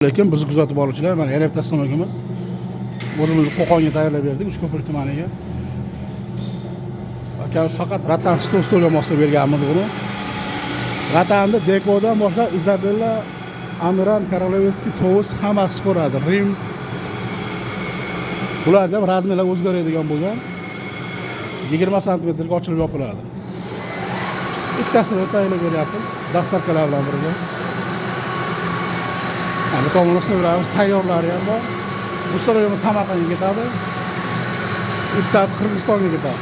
Lekin bizni kuzatib boruvchilar, mana yana bitta stanogimiz. O'zimizni Qo'qonga tayyorlab berdik, Uchko'prik tumaniga. Akamiz faqat ratan stol stolga moslab berganmiz buni. Ratanni dekodan boshlab Izabella, Amiran, Korolevskiy, Tovus hammasi chiqaradi. Rim. Bularda ham razmerlar o'zgaradigan bo'lgan. 20 santimetrga ochilib yopiladi. Ikkitasini tayyorlab beryapmiz, dastavkalar bilan birga. Bu tomonda stanoklarimiz tayyorlari ham bor. Bu stanogimiz Samarqandga ketadi. Bittasi Qirg'izistonga ketadi.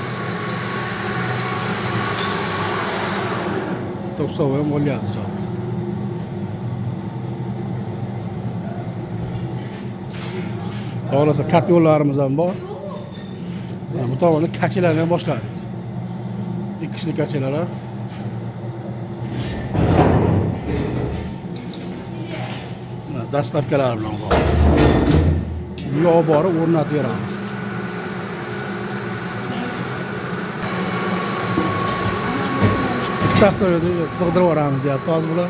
Bitta ustav ham bo'lyapti javob. Xohlasa kat yo'llarimiz ham bor. Bu tomonda kachilarni ham boshladik. Ikki kishilik kachilar. Dastavkalar bilan qo'yamiz. Uyga olib borib o'rnatib beramiz. Ikkitasini sig'dirib yuboramiz deyapti hozir bular.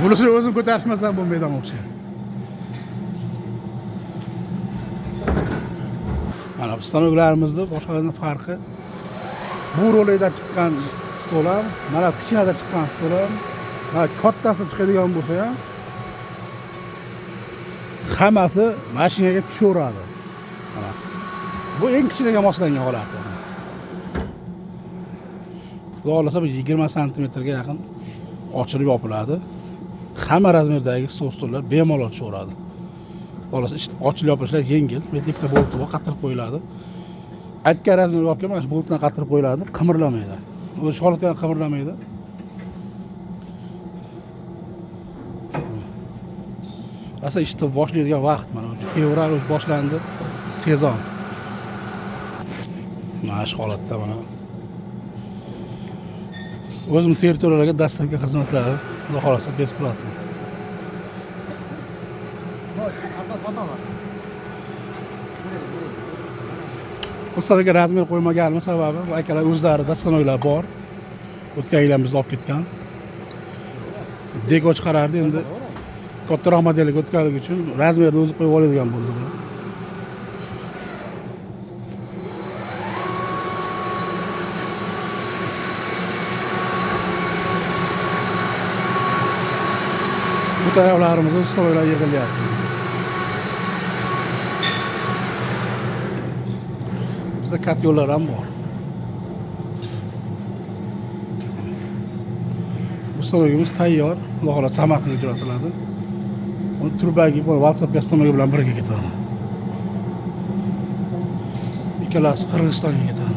Bunisini o'zim ko'tarishmasam bo'lmaydi o'xshaydi. Mana bu stanoklarimizni boshqalardan farqi bu rolikda chiqqan stol ham, mana kichkinada chiqqan stol ham, mana kattasi chiqadigan bo'lsa ham hammasi mashinaga tushaveradi. Mana bu eng kichkinaga moslangan holati. Xudo xohlasa bu 20 santimetrga yaqin ochilib yopiladi. Hamma razmerdagi stol stollar bemalol tushaveradi. Xohlasa ochilib yopilishlar yengil. Bu yerda ikkita bolti bor, qattirib qo'yiladi. Aytgan razmerga olib kelib, mana shu boltdan qattirib qo'yiladi, qimirlamaydi. O'zi shu holatda ham qimirlamaydi. Rosa ishni boshlaydigan vaqt mana fevral o'zi boshlandi sezon. Mana shu holatda mana o'zim territoriyalarga dastavka xizmatlari xudo xohlasa bесплатно. Ustalarga razmer qo'ymaganimiz sababi bu akalar o'zlarida stanoklar bor. O'tgan yil ham bizni olib ketgan. Deko chiqarardi, endi kattaroq modelga o'tganligi uchun razmerni o'zi qo'yib oladigan bo'ldi bular. Bu taraflarimizda stanoklar yig'ilyapti. Bizda kat yo'llar ham bor. Bu stanogimiz tayyor. Xudo xohlasa Samarqandga jo'natiladi. Uni turbagi bor, WhatsAppga stanogi bilan birga ketadi. Ikkalasi Qirg'izistonga ketadi.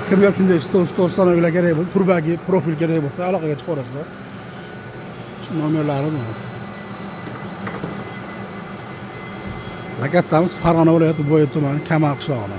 Kimga shunday stol stanoklar kerak bo'lsa, turbagi, profil kerak bo'lsa, aloqaga chiqaverasizlar. Shu nomerlari bor. Lokatsiyamiz Farg'ona viloyati Bo'yi tumani Kamal qishlog'ida.